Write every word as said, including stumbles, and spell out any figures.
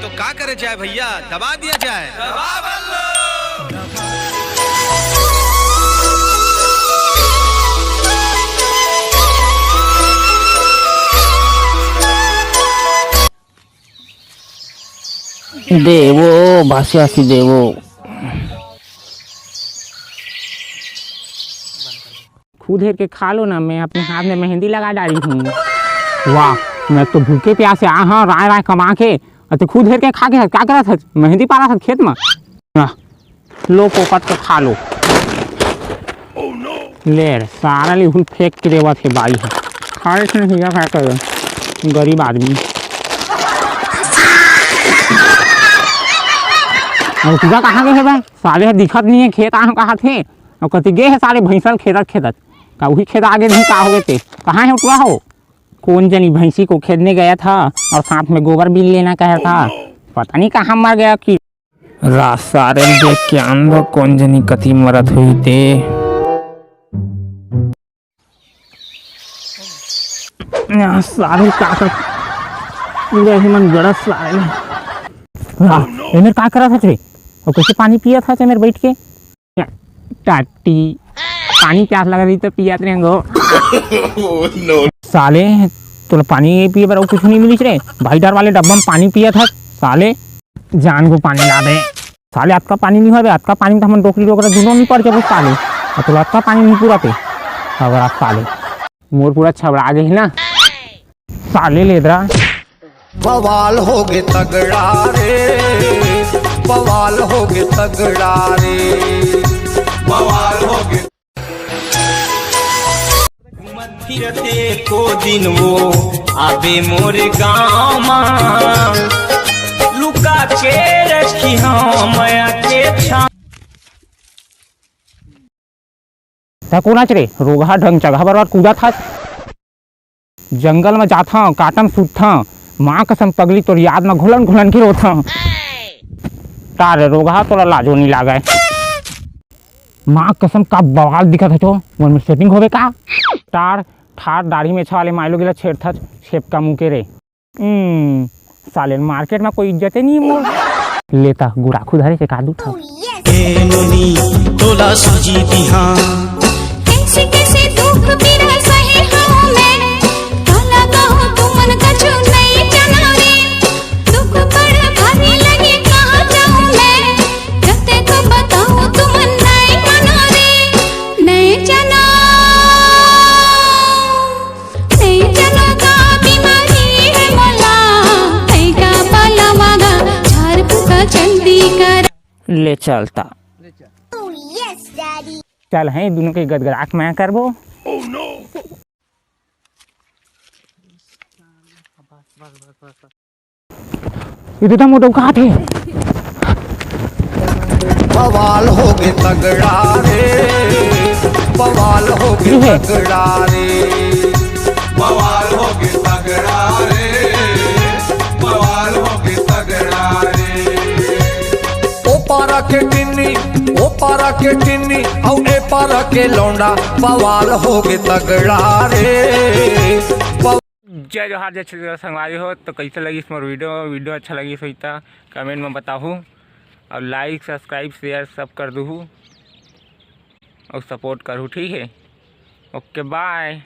तो का करे जाए भैया, दबा दिया जाए। देवो भास्यासी देवो। खुद हेर के खा लो ना, मैं अपने हाथ में मेहंदी लगा डाली हूँ। वाह, मैं तो भूखे प्यासे आ हाँ राय राय कमा के, और तू खुद हेर के खा के क्या करत हस? मेहंदी पारत हस खेत में। आह, लो पोपट के खा लो। ले रे, सारा ले हुल फेंक के देवत हे बाई ह। खाए से नहीं क्या करे, गरीब आदमी। और पूरा कहाँ गए हे भाई? साले ह दिखत नहीं है, खेत आ कहा थे। और कति गे हे साले भैंसल खेदत खेदत। का वही खेत आगे नहीं का हो गए ते? कहाँ है उठवा हो? कौन जनी भैंसी को खेदने गया था और साथ में गोबर भी लेना कहा था। पता नहीं कहाँ मर गया कि रात सारे ल देख के आन दो, कौन जनी कति मरत हुई ते। आ, सारे का कर पूरा ही मन गड़त सारे। वाह, एमेर का करत हच रे? और कैसे पानी पियत हच एमेर बैठ के? टाटी, पानी प्यास लग रही तो पियत रहेंगो। साले, तोला पानी पिए बर अउ कुछ नहीं मिलिस रे? भाई डर वाले डब्बा में पानी पियत हच साले। जान को पानी ला दे। साले अतका पानी नहीं होवे, अतका पानी में तो हमन डोकरी डोकरा दुनों नहीं पड़ जाबो साले। और तोला अतका पानी नहीं पूरा पे। अगर आप साले। मोर पूरा छबड़ा गे हे ना। साले लेदरा। बवाल होगे तगड़ा रे, बवाल होगे तगड़ा रे, बवाल होगे। घूमत फिरत एको दिन वो आबे मोरे गाँव मा, लुका के रखी हम आके छाँव। तै कोन आच रे? रोगहा ढंग जगह बरबाद कूदत हस। जंगल में जाथं, काटम सूतथं, माँ कसम पगली तोर याद में घुलन घुलन के रोथं। तार रोगहा तोला लाजो नहीं लागय। माँ कसम का बवाल दिखत हचो, मन में सेटिंग होवे का? तार ठार दाढ़ी में छाले माइलो गिला छेड़थच, छेपका मुँह के रे। हम्म, साले मार्केट में कोई इज्जत ही नहीं है मोर। लेता गुड़ाखू धरे से कादू था। ए नोनी तोला सूजी दिहा। कैसे कैसे दुख पीड़ा सहे हूँ मैं, काला कहूँ तुमन कछु नहीं जाना रे। दुख बड़ा भारी लगे कहाँ जाऊँ मैं, कते को बताऊँ तुमन नहीं मानो रे, नहीं जानो। ले चलता। चल हैं दोनों के गदगदा के मया करबो। ये तो मोटो कहा थे। बवाल होगे तगड़ा रे, बवाल होगे तगड़ा रे, बवाल होगे तगड़ा रे, बवाल होगे तगड़ा रे। ओ पारा के टिन्नी, ओ पारा के टिन्नी, औ ए पारा के लौंडा, बवाल होगे तगड़ा रे। जय जोहार, जय छत्तीसगढ़ संगवारी हो। तो कैसे लगिस मोर वीडियो? वीडियो अच्छा लगिस होही त कमेंट में बताहू, और लाइक, सब्सक्राइब, शेयर सब कर दूहू, और सपोर्ट करहू, ठीक है? ओके, बाय।